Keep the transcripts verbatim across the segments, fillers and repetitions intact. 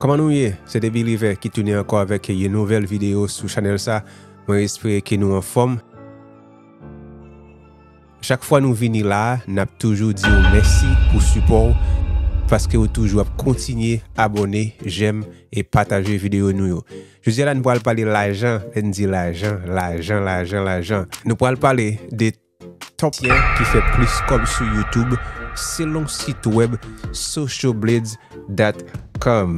Kòman nou ye? Se The Believer ki tounen ankò avèk yon nouvèl videyo sou chanèl sa. Mwen espere ke nou anfòm. Chak fwa nou vini la, n ap toujou di w mèsi pou sipò w, paske w toujou ap kontinye abòne, jèm e pataje videyo nou yo. Jodi a la, nou pral pale lajan. Lè n di lajan, lajan, lajan, lajan. Nou pral pale de top ten ki fè plis kòb sou YouTube, selon sit wèb social blades dot com.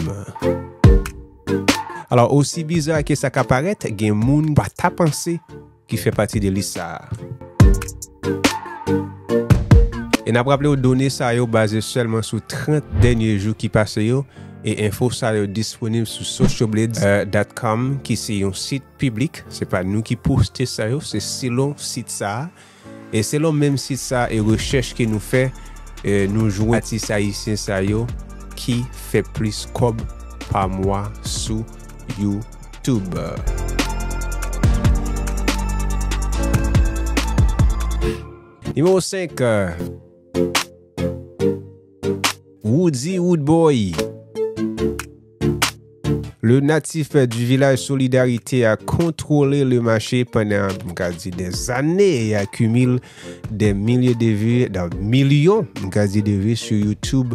Alò, osi biza ke sa ka parèt, gen moun pa ta panse ki fè pati de lis sa a. E n ap raple w, done sa yo baze sèlman sou trant dènye jou ki pase yo, e enfo sa yo disponib sou social blades dot com, ki se yon sit piblik, se pa nou ki poste sa yo, se selon sit sa a. E selon menm sit sa e rechèch ke nou fè, e nou jwenn atis ayisyen sa yo ki fè plis kòb pa mwa sou YouTube. Nimewo senk, Roody Roodboy. Le natif du village Solidarité a contrôlé le marché pendant, m ka di, des années et accumule des milliers de vues, des millions, m ka di, de vues sur YouTube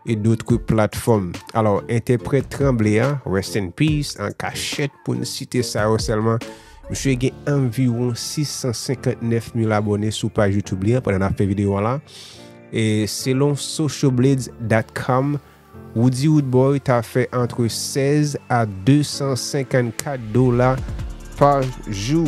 et d'autres plateformes. Alò, entèprèt Tranble a, rest in peace, an kachèt, pou n site sa yo sèlman, misye gen anviwon sis san senkant nèf mil abòne sou paj YouTube li an pandan n ap fè videyo a la. E selon social blades dot com, Roody Roodboy ta fè antre sèz a de san senkannkat dola pa jou.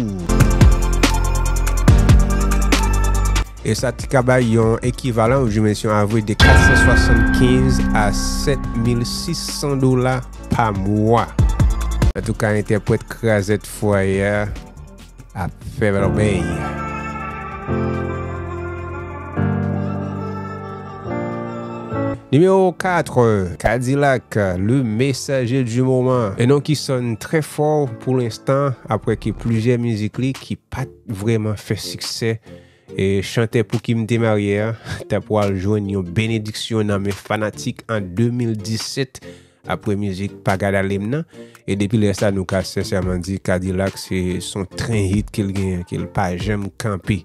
E sa te ka bay yon ekivalan, oudimens yon average de kat san swasannkenz a sèt mil sis san dola pa mwa. Antouka, entèprèt krazèt fwaye a ap fè lòbèy. Nimewo kat, K-Dilak, le messager du moment. Un nom qui sonne très fort pour l'instant, apre ke plizyè mizik li ki pa t vrèman fè siksè. E chantè pou ki m te marye a, ta pral jwenn yon benediksyon nan men fanatik an de mil disèt, apre mizik Pa Gad Ale M nan. E depi lè sa, nou ka sensèman di K-Dilak se, se yon tren hit ke l genyen, ke l pa janm kanpe.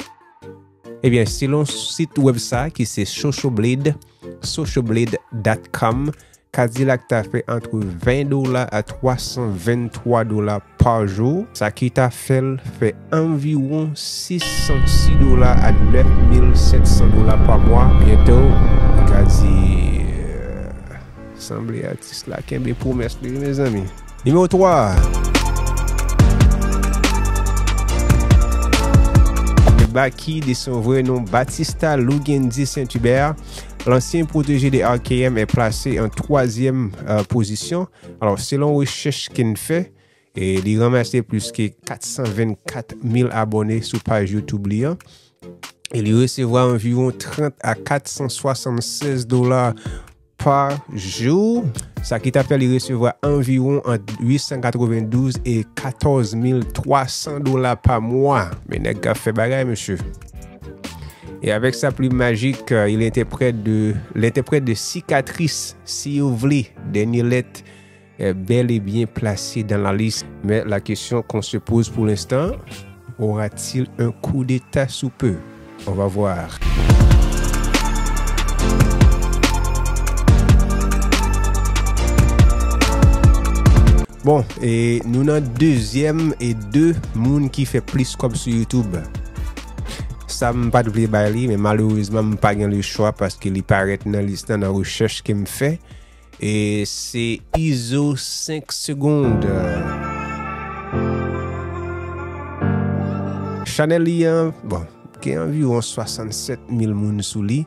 Ebyen, selon sit wèb sa, ki se Social Blade, social blade dot com, K-Dilak ta fè antre ven dola a twa san venntwa dola pa jou, sa ki ta fè l fè anviwon sis san sis dola a nèf mil sèt san dola pa mwa. Byento, nou ka di, euh, sanble atis la kenbe pwomès li, wi, mezanmi. Nimewo twa. Baky, de son vrai nom Batista Lougendy Saint-Hubert, l'ancien protégé de R K M est placé en troisième, euh, position. Alò, selon rechèch ke n fè, e li ranmase plis ke kat san vennkat mil abòne sou paj YouTube li an. E li resevwa anviwon trant a kat san swasannsèz dola pa jou. Sa ki ta fè li resevwa anviwon ant uit san katrevendouz e katòz mil twa san dola pa mwa. Men nèg ka fè bagay, mesye. Et avec sa plume magique, euh, il interprète de, l'interprète de Cicatrice, Si yo vle, Dènye Lèt, est bel et bien placé dans la liste. Mais la question qu'on se pose pour l'instant, aura-t-il un coup d'État sous peu? On va voir. Bon, e nou nan dezyèm e de moun ki fè plis kòb sou YouTube. Sa m pa t vle bay li, men malerezman, m pa gen lechwa paske li parèt nan lis lan nan rechèch ke m fè. E se Izo senk Segonn. Chanèl li an, bon, gen anviwon swasannsèt mil moun sou li.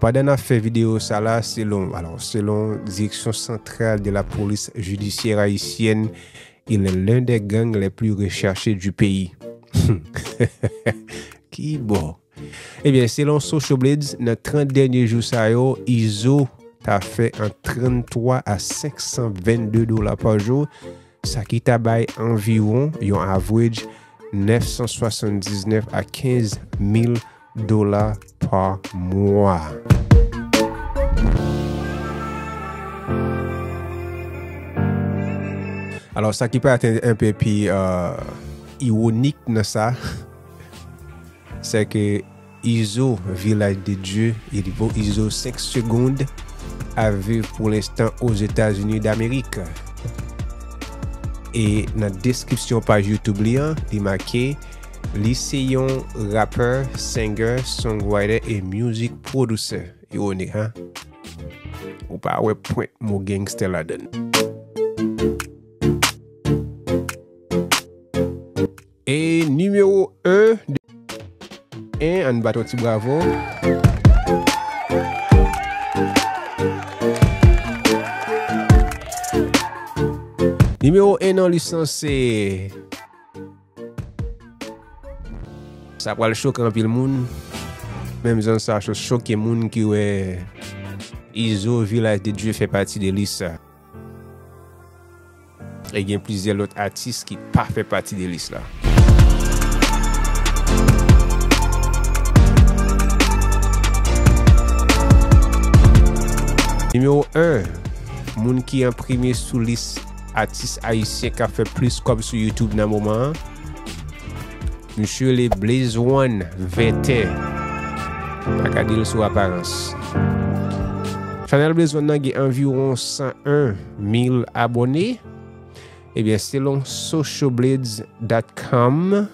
Pandan n ap fè videyo sa la, selon, alò, selon Direction Centrale de la Police Judiciaire Haïtienne, il est l'un des gangs les plus recherchés du pays. Ki bò? Ebyen, selon Social Blades, nan trant dènye jou sa yo, Izo ta fè ant tranntwa a senk san vennde dola pa jou, sa ki ta bay anviwon yon average nèf san swasanndiznèf a kenz mil dola pa mwa. Alò, sa ki parèt en, en pè pi, euh, iwonik nan sa, se ke Izo, Vilaj de Dye, Izo Senk Segonn, ap viv pou lenstan Ozetazini Damerik. E nan deskripsyon paj YouTube li an, li make, li se yon rapè, singer, songwriter e music producer. Iwonik, ha? Ou pa wè pwent mo gangster ladan l. E nimewo en, en, ann bat yon ti bravo. Nimewo en nan lis lan se, sa pral choke anpil moun. Menm jan sa cho-, choke moun ki wè Izo, Vilaj de Dye fè pati de lis sa. E gen plizyè lòt atis ki pa fè pati de lis la. Nimewo en, moun ki an premye sou lis atis ayisyen k ap fè plis kòb sou YouTube nan moman an. Misye rele Blaze One Vètè. Pa gade l sou aparans. Chanèl Blaze One nan gen anviwon san en mil abòne. Ebyen, selon social blades dot com,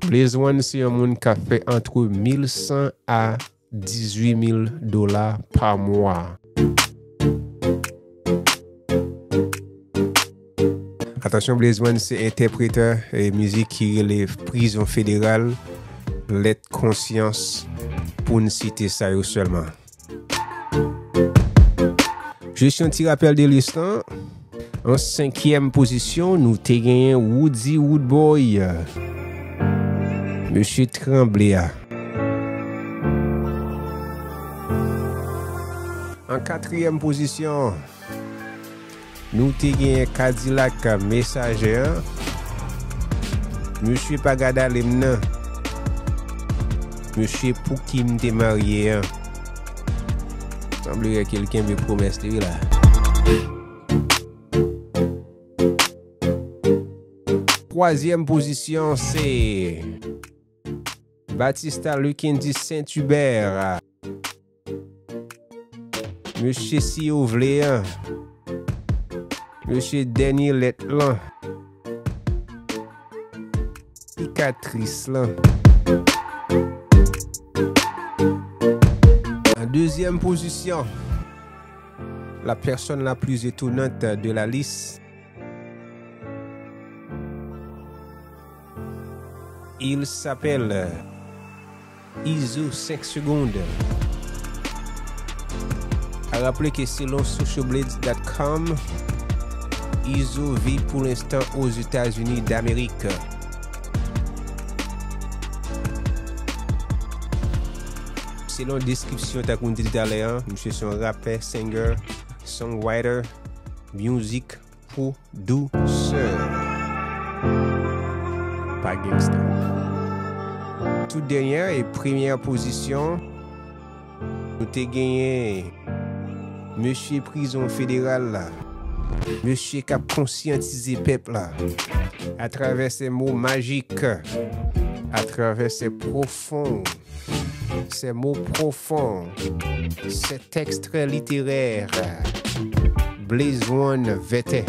Blaze One se yon moun k ap fè antre mil san a dizuit mil dola pa mwa. Atansyon, Blaze One se entèpretè, e, mizik ki rele Prizon Federal, Lèt Konsyans, pou n site sa yo sèlman. Jis yon ti rapèl de lis lan. An senkyèm pozisyon, nou te genyen Roody Roodboy. Mesye Tranble a. An katriyèm pozisyon, nou te genyen Kadilak Mesaje an. Mesye pa gad ale m nan. Mesye pou ki m te marye an. Sanble ke l kenbe pwomès li wi la. Twazyèm pozisyon se Batista Lukendi Saint Hubert. Mesye Si Yo Vle an. Mesye Dènye Lèt lan. Sikatris lan. An dezyèm pozisyon, la personne la plus étonnante de la liste. Il s'appelle Izo Senk Segonn. A raple ke selon social blades dot com, Izo viv pou lenstan Ozetazini Damerik. Selon deskripsyon, tankou m te di talè a, misye se yon rapè, singer, songwriter, music producer. Pa gangsta. Tout dènyè e premyè pozisyon, nou te genyen mesye Prizon Federal la. Mesye k ap konsyantize pèp la. Atravè ses mots magiques, atravè ses profonds, ses mots profonds, ses textes très littéraires. Blaze One Vètè.